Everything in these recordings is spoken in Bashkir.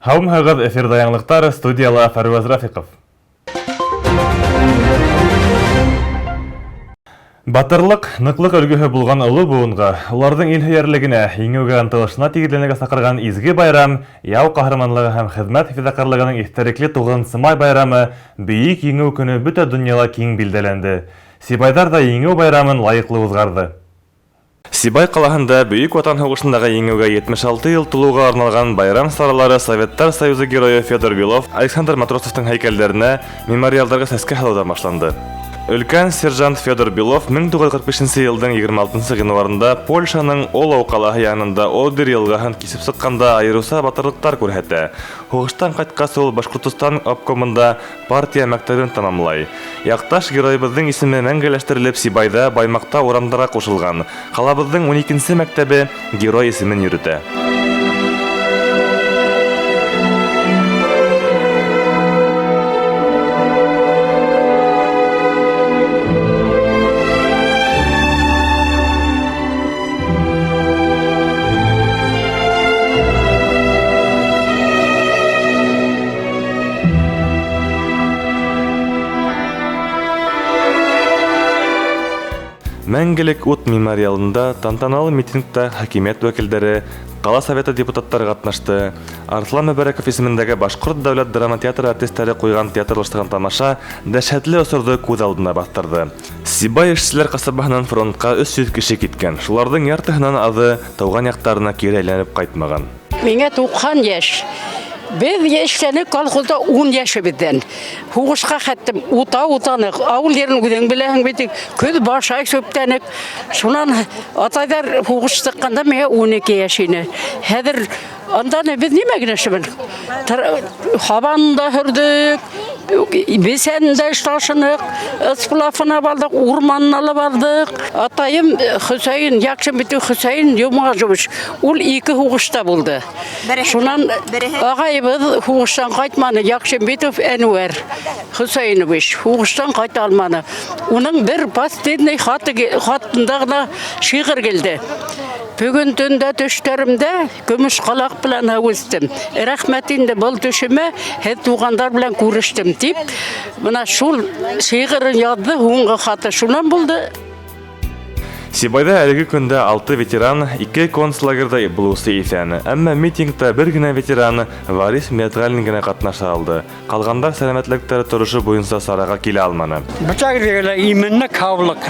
Һаумыһығыҙ, эфирҙа яңылыҡтар, студияла Фәрүәз Рафиҡов. Батырлыҡ, ныҡлыҡ өлгөһө булған оло быуынға, уларҙың илһөйәрлегенә, еңеүгә ынтылышына тигеҙләнергә саҡырған изге байрам, яу ҡаһарманлығы һәм хеҙмәт фиҙаҡарлығының иҫтәлекле 9 май байрамы, Бөйөк Еңеү көнө бөтә донъяла киң билдәләнде. Сибайҙар ҙа Еңеү байрамын лайыҡлы уҙғарҙы. Сибай ҡалаһында Бөйөк Ватан һуғышындағы еңеүгә 76 йыл тулыуға арналған байрам саралары Советтар Союзы Геройы Федор Белов, Александр Матросовтың һәйкәлдәренә, мемориалдарға сәскә һалыуҙан башланды. Өлкән сержант Федор Белов 1945 йылдың 26 ғинуарында Польшаның Олау ҡалаһы янында Одер йылғаһын кисеп сыҡҡанда айырыуса батырлыҡтар күрһәтә. Һуғыштан ҡайтҡас ул Башҡортостан обкомында партия мәктәбен тамамлай. Яҡташ геройыбыҙҙың исеме мәңгеләштерелеп Сибайҙа, Баймаҡта урамдарға ҡушылған. Ҡалабыҙҙың 12-нсе мәктәбе герой исемен йөрөтә. Мәңгелек ут мемориалында тантаналы митингта хакимиәт вәкилдәре, ҡала советы депутаттары ҡатнашты. Арыҫлан Мөбәрәков исемендәге Башҡорт дәүләт драма театры артистары ҡуйған театрлаштырған тамаша дәһшәтле осорҙо күҙ алдына баҫтырҙы. Сибай эшселәр ҡасабаһынан фронтҡа 300 кеше киткән. Шуларҙың яртыһынан аҙы тыуған яҡтарына кире әйләнеп ҡайтмаған. Миңә 90 йәш. Беҙ эшләнек колхозда 10 йәшебеҙҙән. Һуғышҡа хәттем ута утаныҡ. Ауыл ерен үҙең беләһең бит. Көҙ башай сүптәнек. Шунан атайҙар һуғыш сыҡҡанда миңә 12 йәш ине. Хәҙер андан беҙ нимә генә эшләмәнек? Һабан да һөрҙөк, бесән дә ташыныҡ, сплафына барҙыҡ, урманына ла барҙыҡ. Атайым Хөсәйен, Яҡшымбитов Хөсәйен Йомғажович, ул 2 һуғышта булды. Шунан ағайыбыҙ һуғыштан ҡайтманы, Яҡшымбитов Әнүәр Хөсәйенович һуғыштан ҡайта алманы. Уның бер последний хатында ғына шиғыр килде. Бөгөн төндә төштәремдә көмөш ҡалаҡ белән һәүестем. Рәхмәт инде был төшөмә, һеҙ туғандар белән күрештем тип, бына шул шиғырын яҙҙы, һуңғы хаты шунан булды. Сибайҙа әлеге көндә 6 ветеран, 2 концлагерҙа булыусы иҫән. Әммә митингта бер генә ветеран Варис Миәтғәлин генә ҡатнаша алды. Ҡалғандар сәләмәтлектәре торошо буйынса сараға килә алманы. Бөтәгеҙгә лә именлек, һаулыҡ.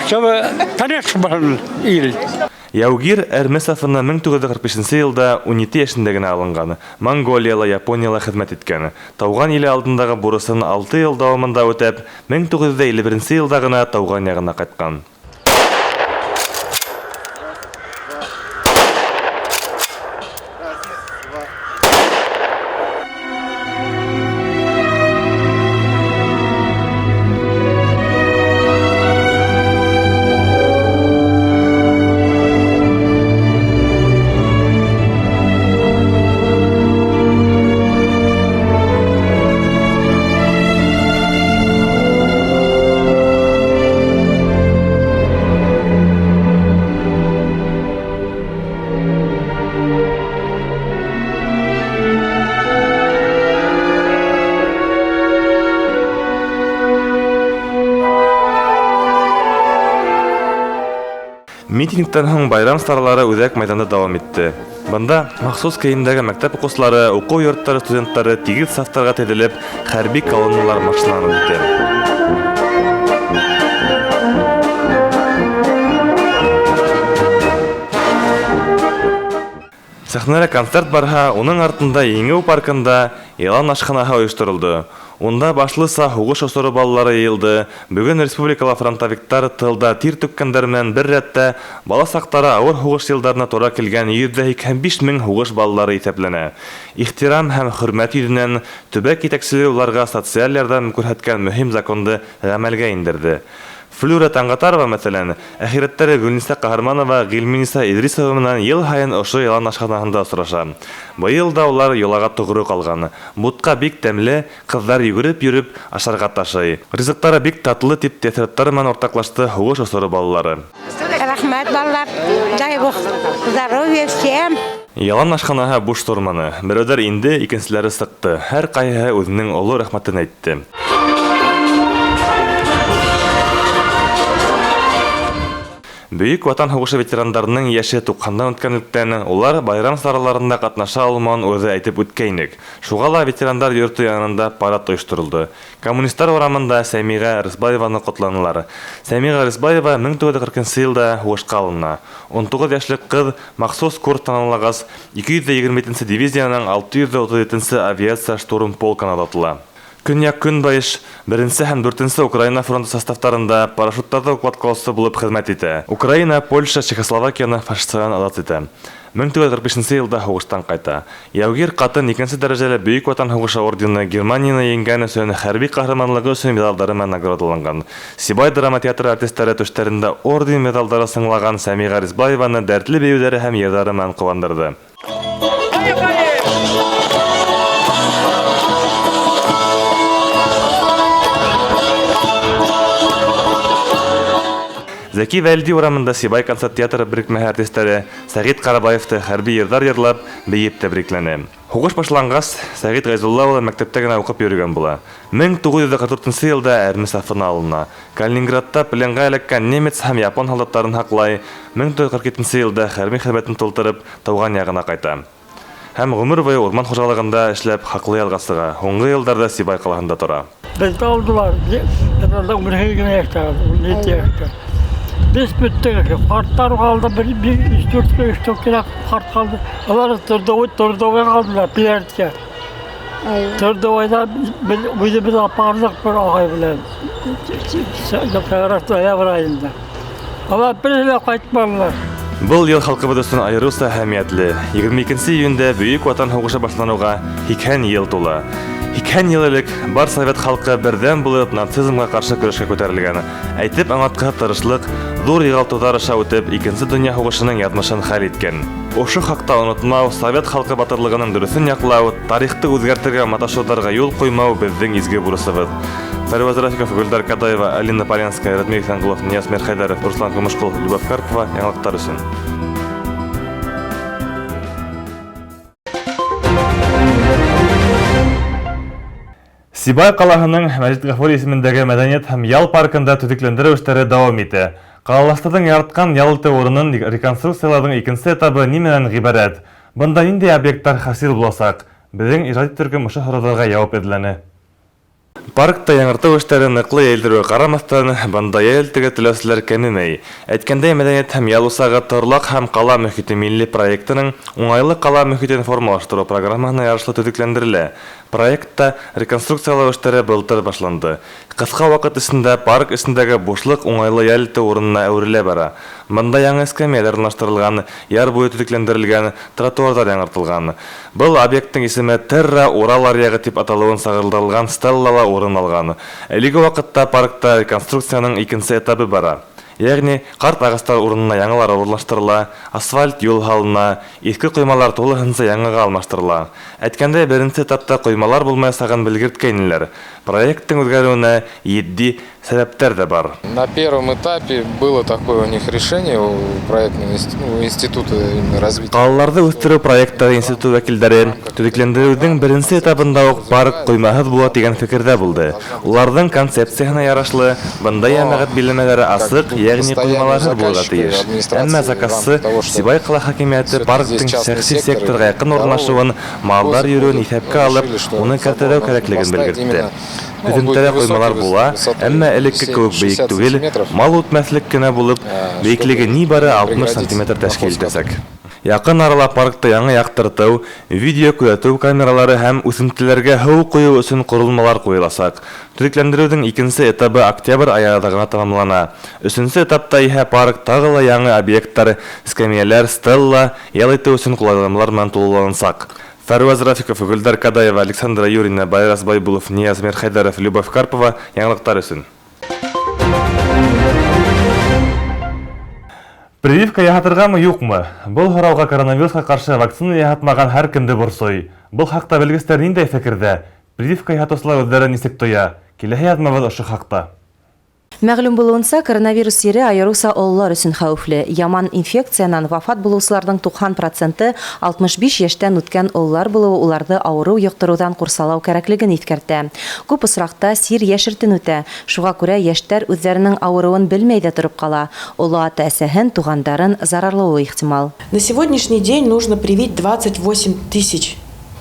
Чтобы тыныс булһын ил. Яугир әрме сафына 1945 йылда 17 йәшендә генә алынған. Монголияла, Японияла хеҙмәт иткән. Тыуған иле алдындағы бурысын 6 йыл дауамында үтәп, 1951 йылда ғына тыуған яғына ҡайтҡан. Митингтан һуң байрам саралары үҙәк майҙанда дауам итте. Бында махсус кейемдәге мәктәп уҡыусылары, уҡыу йорттары студенттары тигеҙ сафтарға теҙелеп, хәрби колонналар маршларын үтте. Сәхнәлә концерт барһа, уның артында Еңеү паркында ялан ашханаһы ойошторолдо. Унда башлыса һуғыш осоро балалары йыйылды. Бөгөн республикала фронтовиктар тылда тир түккәндәр менән бер рәттә бала саҡтары ауыр һуғыш йылдарына тура килгән 185 мең һуғыш балалары иҫәпләнә. Ихтирам һәм хөрмәт йөҙөнән төбәк етәкселеге уларға социаль ярҙам күрһәткән мөһим законды ғәмәлгә индерҙе. Флюра Таңғатарова, мәҫәлән, әхирәттәре Гөлниса Ҡаһарманова, Ғилминиса Идрисова менән йыл һайын ошо ялан ашханаһында осраша. Быйыл да улар йолаға тоғро ҡалған. Бутҡа бик тәмле, ҡыҙҙар йүгереп йөрөп ашарға ташый. Ризыҡтары бик татлы тип тәьҫораттары менән уртаҡлашты һуғыш осоро балалары. Рәхмәт, балалар. Дай Бог здоровья всем. Ялан ашханаһы буш торманы. Берәүҙәр инде, икенселәре сыҡты. Һәр ҡайһыһы үҙенең оло рәхмәтен әйтте. Бөйөк Ватан һуғышы ветерандарының йәше туҡһандан үткәнлектән, улар байрам сараларында ҡатнаша алмауын үҙе әйтеп үткәйнек. Шуға ла ветерандар йорто янында парад ойошторолдо. Коммунистар урамында Сәмиғә Рысбаеваны ҡотланылар. Сәмиғә Рысбаева 1940 йылда һуғышҡа алына. 19 йәшлек ҡыҙ махсус курс тамамлағас, 227 дивизияның 637 авиация штурм полкына оҙатыла. Көньяҡ-көнбайыш, беренсе һәм дүртенсе Украина фронты составтарында парашюттарҙы укладкалаусы булып хеҙмәт итә. Украина, Польша, Чехословакияны фашистарҙан азат итә. 1945 йылда һуғыштан ҡайта. Яугир ҡатын икенсе дәрәжәле Бөйөк Ватан һуғышы ордены, Германияны еңгән өсөн, хәрби ҡаһарманлығы өсөн миҙалдары менән наградаланған. Сибай драма театры артистары түштәрендә орден миҙалдары сыңлаған Сәмиғә Рисбаеваны дәртле бейеүҙәре һәм йырҙары менән ҡыуандырҙы. Зәки Вәлди урамында Сибай концерт театры берекмәһе артистары Сәғит Ҡарабаевты хәрби йырҙар йырлап, бейеп тәбрикләне. Һуғыш башланғас, Сәғит Ғәйзулла улы мәктәптә генә уҡып йөрөгән була. 1944 йылда әрме сафына алына. Калининградта пленға эләккән немец һәм япон һалдаттарын һаҡлай. 1947 йылда хәрби хеҙмәтен тултырып, тыуған яғына ҡайта. Һәм ғүмер буйы урман хужалығында эшләп, хаҡлы ялға сыға. Һуңғы йылдарҙа Сибай ҡалаһында тора. Беҙҙе алдылар. Беҙ 18 генә йәштә, 17 йәштә. Беҙ бөттөк. Ҡарттар ҡалды, бер, бер, өс, дүрт, өс, дүрт кенә ҡарт ҡалды. Улар трудовой ҡалдылар, Пиләрткә. Трудовойҙа беҙ үҙебеҙ апарҙыҡ бер ағай белән. Ноябрь айында. Улар береһе лә ҡайтманылар. Был йыл халҡыбыҙ өсөн айырыуса әһәмиәтле. 22 июндә Бөйөк Ватан һуғышы башланыуға 80 йыл тула. 80 йыл элек бар совет халҡы берҙәм булып нацизмға ҡаршы көрәшкә күтәрелгән. Әйтеп аңлатҡыһыҙ тырышлыҡ, ҙур юғалтыуҙар аша үтеп, Икенсе донъя һуғышының яҙмышын хәл иткән. Ошо хаҡта онотмау, совет халҡы батырлығының дөрөҫөн яҡлау, тарихты үҙгәртергә маташыуҙарға юл ҡуймау беҙҙең изге бурысыбыҙ. Фәрүәз Рафиков, Гөлдар Кадаева, Алина Полянская, Радмир Ихсанғолов, Нияз Мирхәйҙәров, Руслан Көмөшҡолов, Любовь Карпова. Яңылыҡтар өсөн. Сибай ҡалаһының Мәжит Ғафури исемендәге мәҙәниәт һәм ял паркында төҙөкләндереү эштәре дауам итә. Ҡалалаштарҙың яратҡан ял итеү урынын реконструкциялауҙың икенсе этабы ни менән ғибәрәт? Бында ниндәй объекттар хасил буласаҡ? Беҙҙең ижади төркөм ошо һорауҙарға яуап эҙләне. Паркта яңыртыу эштәре ныҡлы йәйелдереүгә ҡарамаҫтан, бында ял итергә теләүселәр кәмемәй. Әйткәндәй, мәҙәниәт һәм ял усағы Торлаҡ һәм ҡала мөхите милли проектының уңайлы ҡала мөхитен формалаштырыу программаһына ярашлы төҙөкләндерелә. Проектта реконструкциялау эштәре былтыр башланды. Ҡыҫҡа ваҡыт эсендә парк эсендәге бушлыҡ уңайлы ял итеү урынына әүерелә бара. Бында яңы эскәмйәләр урынлаштырылған, яр буйы төҙөкләндерелгән, тротуарҙар яңыртылған. Был объекттың исеме Терра Урал аръяғы тип аталыуын сағылдырылған стеллала урын алған. Әлеге ваҡытта паркта реконструкцияның икенсе этабы бара. Йәғни ҡарт ағастар урынына яңылары урынлаштырыла, асфальт юл һалына, иҫке ҡоймалар тулыһынса яңыға алмаштырыла. Әйткәндәй, беренсе этапта ҡоймалар булмаясағын белгерткәйнеләр. Проекттың үҙгәреүенә етди сәбәптәр ҙә бар. На первом этапе было такое у них решение у проектного института именно развития. Ҡалаларҙы үҫтереү проекттары институты вәкилдәре төҙөкләндереүҙең беренсе этабында уҡ парк ҡоймаһыҙ була тигән фекерҙә булды. Уларҙың концепцияһына ярашлы, бында йәмәғәт биләмәләре асыҡ, йәғни ҡоймаларһыҙ булырға тейеш. Әммә заказсы Сибай ҡала хакимиәте парктың шәхси секторға яҡын урынлашыуын, малдар йөрөүен иҫәпкә алып, уны кәртәләү кәрәклеген белгертте. Һөҙөмтәлә ҡоймалар була, әммә элекке кеүек бейек түгел, мал үтмәҫлек кенә булып, бейеклеге ни бары 60 сантиметр тәшкил итәсәк. Яҡын арала паркта яңы яҡтыртыу, видео күҙәтеү камералары һәм үҫентеләргә һыу ҡойоу өсөн ҡоролмалар ҡуйыласаҡ. Төҙөкләндереүҙең икенсе этабы октябрь айы аҙағына тамамлана. Өсөнсө этапта иһә парк тағы ла яңы объекттар, эскәмйәләр, стелла, ял итеү өсөн ҡулайланмалар менән тулыланасаҡ. Фәрүәз Рафиков, Гөлдар Кадаева, Александра Юрина, Байрас Байбулов, Нияз Мирхәйҙәров, Любовь Карпова. Яңылыҡтар өсөн. Прививка яһатырғамы, юҡмы? Был һорауға коронавирусҡа ҡаршы вакцина яһатмаған һәр кемде борсой. Был хаҡта белгестәр ниндәй фекерҙә? Прививка яһатыусылар үҙҙәрен нисек тоя? Киләһе яҙмабыҙ ошо хаҡта. Мәгълүм булыуынса, коронавирус сире айырыуса ололар өсөн хәүефле. Яман инфекциянан вафат булыусыларҙың 90 проценты 65 йәштән үткән ололар булыуы уларҙы ауырыу йоҡтороуҙан ҡурсалау кәрәклеген иҫкәртә. Күп осраҡта сир йәшертен үтә. Шуға күрә йәштәр үҙҙәренең ауырыуын белмәй ҙә тороп ҡала. Оло ата-әсәһен, туғандарын зарарлауы ихтимал. На сегодняшний день нужно привить 28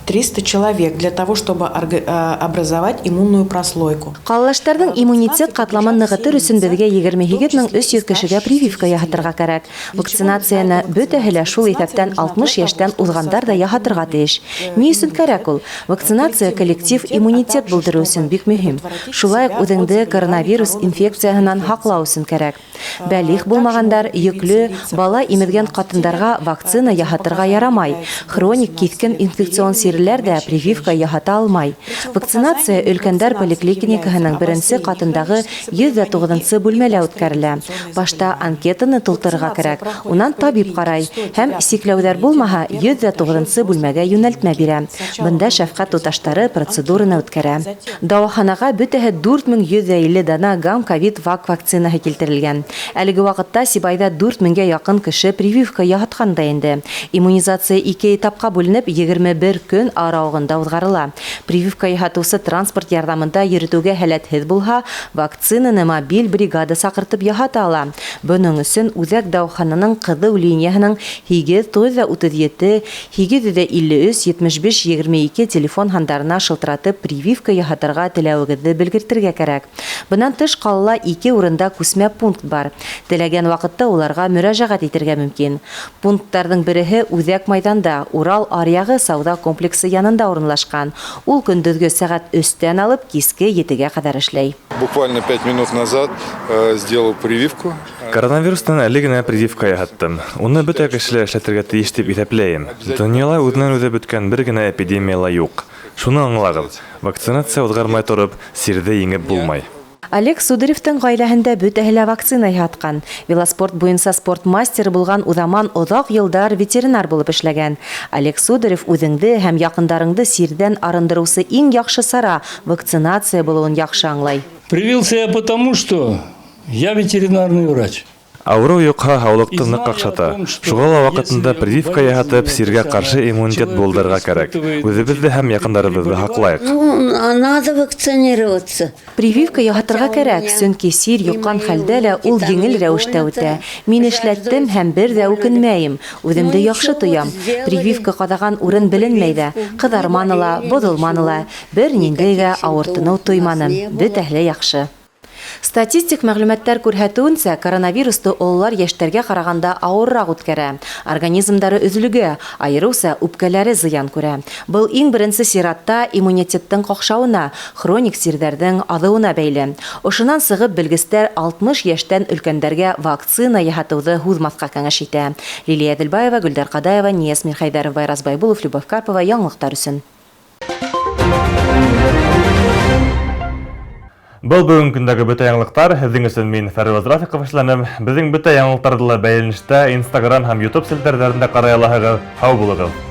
300 человек для того, чтобы образовать иммунную прослойку. Ҡалалаштарҙың иммунитет ҡатламын нығытыр өсөн беҙгә 28 300 кешегә прививка яһатырға кәрәк. Вакцинацияны бөтәһе лә, шул иҫәптән 60 йәштән уҙғандар ҙа, яһатырға тейеш. Ни өсөн кәрәк ул? Вакцинация коллектив иммунитет булдырыу өсөн бик мөһим. Шулай уҡ үҙеңде коронавирус инфекцияһынан һаҡлау өсөн кәрәк. Бәлиғ булмағандар, йөклө, бала имеҙгән ҡатындарға вакцина яһатырға ярамай. Хроник киҫкен инфекцион сирләр дә прививка яһата алмай. Вакцинация өлкәндәр поликлиникаһының беренсе ҡатындағы 109 бүлмәлә үткәрелә. Башта анкетаны тултырырға кәрәк, унан табип ҡарай һәм сикләүҙәр булмаһа, 109 бүлмәгә йүнәлтмә бирә. Бында шәфҡәт туташтары процедураны үткәрә. Дауаханаға бөтәһе 4150 дана Гам-Ковид Вак вакцинаһы килтерелгән. Әлеге ваҡытта Сибайҙа 4000гә яҡын кеше прививка яһатҡан да инде. Иммунизация ике этапҡа бүленеп, 21 көн арауығында уҙғарыла. Прививка яһатыусы транспорт ярҙамында йөрөтөүгә һәләтһеҙ булһа, вакцинаны мобиль бригада саҡыртып яһата ала. Бының өсөн үҙәк дауахананың ҡыҙыу линияһының 8 937 853 75 22 телефон һандарына шылтыратып, прививка яһатырға теләүегеҙҙе белгертергә кәрәк. Бынан тыш ҡалала ике урында күсмә пункт бар. Теләгән ваҡытта уларға мөрәжәғәт итергә мөмкин. Пункттарҙың береһе үҙәк майҙанда, Урал аръяғы сауҙа комплексы янында урынлашҡан. Ул көндөҙгө сәғәт 3-тән алып киске 7-гә ҡәҙәр эшләй. Буквально 5 минут назад сделал прививку. Коронавирустан әле генә прививка яһаттым. Уны бөтә кеше лә эшләтергә тейеш тип иҫәпләйем. Донъяла үҙенән үҙе бөткән бер генә эпидемия ла юҡ. Шуны аңлағыҙ: вакцинация уҙғармай тороп, сирҙе еңеп булмай. Олег Сударевтың ғаиләһендә бөтәһе лә вакцина яһатҡан. Велоспорт буйынса спорт мастеры булған уҙаман оҙаҡ йылдар ветеринар булып эшләгән. Олег Сударев үҙеңде һәм яҡындарыңды сирҙән арындырыусы иң яҡшы сара вакцинация булыуын яҡшы аңлай. Привился я потому, что я ветеринарный врач. Ауырыу йоҡһа, һаулыҡты ныҡ ҡаҡшата. Шуға ла ваҡытында прививка яһатып, сиргә ҡаршы иммунитет булдырырға кәрәк. Үҙебеҙҙе һәм яҡындарыбыҙҙы һаҡлайыҡ. Ну, а надо вакцинироваться. Прививка яһатырға кәрәк, сөнки сир йоҡҡан хәлдә лә ул еңел рәүештә үтә. Мин эшләттем һәм бер ҙә үкенмәйем. Үҙемде яҡшы тоям. Прививка ҡаҙаған урын беленмәй ҙә, ҡыҙарманы ла, боҙолманы ла. Бер ниндәй ҙә ауыртыныу тойманым. Бөтәһе лә яҡшы. Статистик мәғлүмәттәр күрһәтеүенсә, коронавирусты ололар йәштәргә ҡарағанда ауырыраҡ үткәрә. Организмдары өҙлөгә, айырыуса үпкәләре зыян күрә. Был иң беренсе сиратта иммунитеттың ҡаҡшауына, хроник сирҙәрҙең аҙыуына бәйле. Ошонан сығып белгестәр 60 йәштән өлкәндәргә вакцина яһатыуҙы һуҙмаҫҡа кәңәш итә. Лилия Әҙелбаева, Гөлдәр Ҡадаева, Нияз Мирхәйҙәров, Байрас Байбулов, Любовь Карпова, яңылыҡтар өсөн. Был бөгөнгө көндәге бөтә яңылыҡтар. Һеҙҙең өсөн мин, Фәрүаз Рафиҡов, эшләнем. Беҙҙең бөтә яңылыҡтарҙы ла бәйләнештә Instagram һәм YouTube селтәрҙәрендә ҡарай алаһығыҙ. Һау булығыҙ.